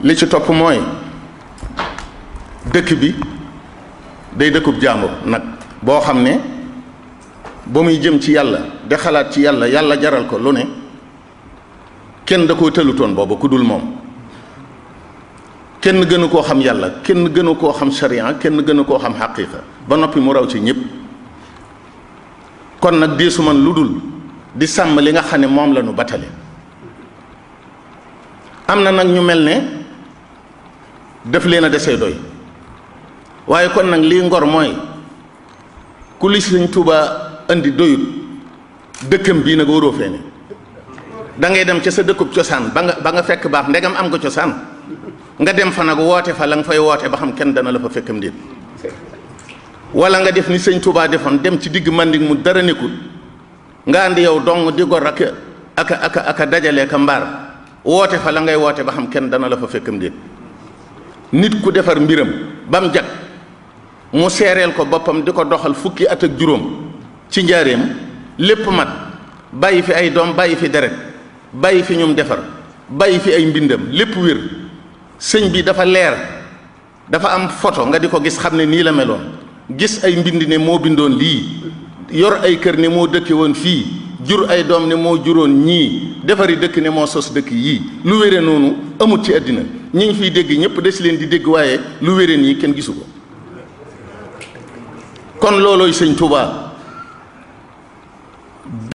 li ci topp mooy dëkk bi day dëkkub jàmbur nag boo xam ne ba muy jëm ci yàlla di xalaat ci yàlla yàlla jaral ko lu ne kenn da koo tëlutoon booba ku dul moom kenn gënu koo xam yàlla kenn gënu koo xam sharia kenn gënu koo xam xaqiiqa ba noppi mu raw ci ñëpp kon nag deesu man lu dul di sàmm li nga xam ne moom la nu batale am na nag ñu mel ne def leen a desee doy waaye kon nag lii ngor mooy ku li Sëñ Tuubaa indi doyut dëkkam bii nag waroo fee ne da ngay dem ca sa dëkkub cosaan ba nga fekk baax ndegam am nga cosaan nga dem fa nag woote fa la nga fay woote ba xam kenn dana la fa fekkam déet wala nga def ni Sëñ Tuubaa defoon dem ci digg Manding mu dara nekkul nga andi yow dong di gor aka dajale ka mbaar woote fa la ngay woote ba xam kenn dana la fa fekkam déet nit ku defar mbiram ba mu jag mu seereel ko boppam di ko doxal fukki at ak juróom ci njaareem lépp mat bàyyi fi ay doom bàyyi fi deret bàyyi fi ñum defar bàyyi fi ay mbindam lépp wér sëñ bi dafa leer dafa am photo nga di ko gis xam ne nii la meloon gis ay mbind ne moo bindoon lii yor ay kër ne moo dëkke woon fii jur ay doom ne moo juróon ñii defari dëkk ne moo sos dëkk yii lu wére noonu amut ci àddina ñi ngi fiy dégg ñëpp des leen di dégg waaye lu wére nii kenn gisu ko kon loolooy Sëñ Tuubaa